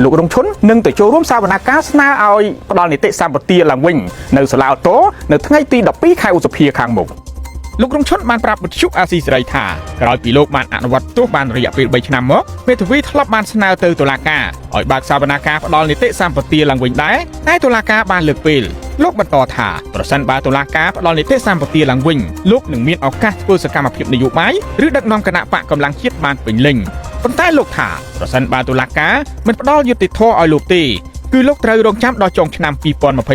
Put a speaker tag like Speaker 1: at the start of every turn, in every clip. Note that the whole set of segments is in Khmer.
Speaker 1: លោករងឈុននឹងទៅចូលរួមសវនាការស្នើឲ្យផ្ដល់នីតិសម្បទាឡើងវិញនៅសាលាឧទ្ធរណ៍នៅថ្ងៃទី12ខែឧសភាខាងមុខ។ លោករងឈុនបានប្រាប់វិទ្យុអាស៊ីសេរីថាក្រោយពីលោកបានអនុវត្តទោសបានរយៈពេល3ឆ្នាំមកមេធាវីធ្លាប់បានស្នើទៅតុលាការឲ្យបើកសវនាការផ្ដល់នីតិសម្បទាឡើងវិញដែរតែតុលាការបានលើកពេល។ លោកបន្តថាប្រសិនបើតុលាការផ្ដល់នីតិសម្បទាឡើងវិញលោកនឹងមានឱកាសធ្វើសកម្មភាពនយោបាយឬដឹកនាំគណបក្សកម្លាំងជាតិបានពេញលេញប៉ុន្តែលោកថាប្រសិនបើតុលាការមិនផ្ដល់យុត្តិធម៌ឲ្យលោកទេគឺលោកត្រូវរងចាំដល់ចុងឆ្នាំ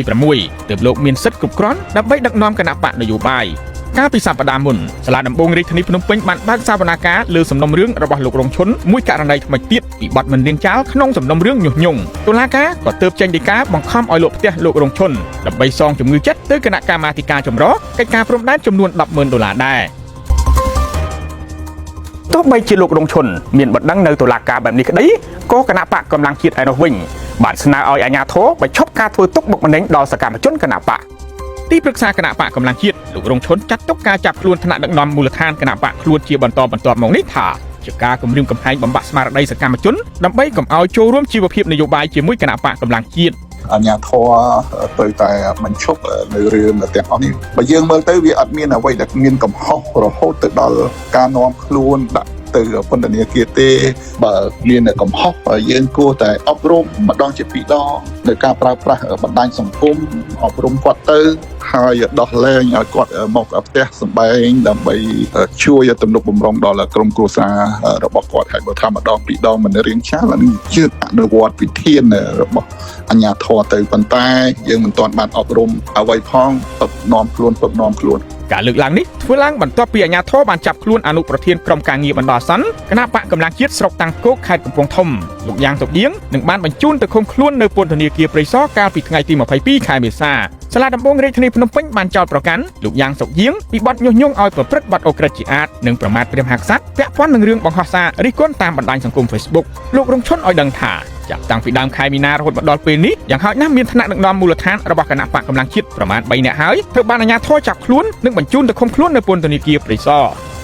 Speaker 1: 2026ទើបលោកមានសិទ្ធិគ្រប់គ្រាន់ដើម្បីដឹកនាំគណបក្សនយោបាយ។ កាលពីសប្តាហ៍មុនសាលាដំបងរាជធានីភ្នំពេញបានបើកសវនាការលើសំណុំរឿងរបស់លោករងឈុនមួយករណីថ្មីទៀតពីបទមិនលៀងចាលក្នុងសំណុំរឿងញុះញង់។ តុលាការក៏ទើបចេញដីកាបង្ខំឲ្យលោកផ្ទះលោករងឈុនដើម្បីសងជំងឺចិត្តទៅគណៈកម្មាធិការចម្រុះកិច្ចការព្រំដែនចំនួន100,000ដុល្លារដែរ។ ទោះបីជាលោករងឈុនមានបណ្ដឹងនៅតុលាការបែបនេះក្តីក៏គណៈបកកម្លាំងជាតិឯនោះវិញបានស្នើឲ្យអាជ្ញាធរបញ្ឈប់ការធ្វើទុកបុកម្នេញដល់សកម្មជនគណបក។ ទីប្រឹក្សាគណៈបកកម្លាំងជាតិលោករងឈុនចាត់ទុកការចាប់ខ្លួនថ្នាក់ដឹកនាំមូលដ្ឋានគណៈបកខ្លួនជាបន្តបន្ទាប់មកនេះថាជាការគំរាមកំហែងបំបាក់ស្មារតីសកម្មជនដើម្បីកុំឲ្យចូលរួមជីវភាពនយោបាយជាមួយគណៈបកកម្លាំងជាតិ។
Speaker 2: អាញាធរត្រូវតែបញ្ឈប់នៅរឿងទាំងអស់នេះ។ បើយើងមើលទៅវាអត់មានអ្វីដែលមានកំហុសរហូតទៅដល់ការនាំខ្លួនដាក់ទៅពន្ធនាគារទេ។ បើមានកំហុសយើងគួរតែអប់រំម្ដងជាពីរដងនៅការប្រើប្រាស់បណ្ដាញសង្គមអប់រំគាត់ទៅហើយដោះលែងឲ្យគាត់មកផ្ទះសម្បែងដើម្បីជួយទំនុកបំរុងដល់ក្រុមគ្រួសាររបស់គាត់។ ហើយបើថាម្ដងពីរដងមិនរៀងចាស់នេះជឿអនុវត្តវិធានរបស់អាជ្ញាធរទៅប៉ុន្តែយើងមិនទាន់បានអប់រំអ្វីផងពឹបនាំខ្លួនពឹបនាំខ្លួន។
Speaker 1: ការលើកឡើងនេះធ្វើឡើងបន្ទាប់ពីអាជ្ញាធរបានចាប់ខ្លួនអនុប្រធានក្រុមការងារបណ្ដោះអាសន្នគណៈបកកម្លាំងជាតិស្រុកតាំងគោកខេត្តកំពង់ធំលោកយ៉ាងសុបៀងនិងបានបញ្ជូនទៅឃុំខ្លួននៅពន្ធនាគារព្រៃសរកាលពីថ្ងៃទី22ខែមេសា។ សាលាដំបងរាជធានីភ្នំពេញបានចោទប្រកាន់លោកយ៉ាងសុកយាងពីបទញុះញង់ឲ្យប្រព្រឹត្តបទឧក្រិដ្ឋជាអាតនិងប្រមាថព្រះមហាក្សត្រពាក់ព័ន្ធនឹងរឿងបង្ហោះសាររិះគន់តាមបណ្ដាញសង្គម Facebook។ លោករងឈុនឲ្យដឹងថាចាប់តាំងពីដើមខែមីនារហូតមកដល់ពេលនេះយ៉ាងហោចណាស់មានថ្នាក់ដឹកនាំមូលដ្ឋានរបស់គណៈបកកម្លាំងជាតិប្រមាណ3នាក់ហើយត្រូវបានអាជ្ញាធរចាប់ខ្លួននិងបញ្ជូនទៅឃុំខ្លួននៅពន្ធនាគារព្រៃសរ។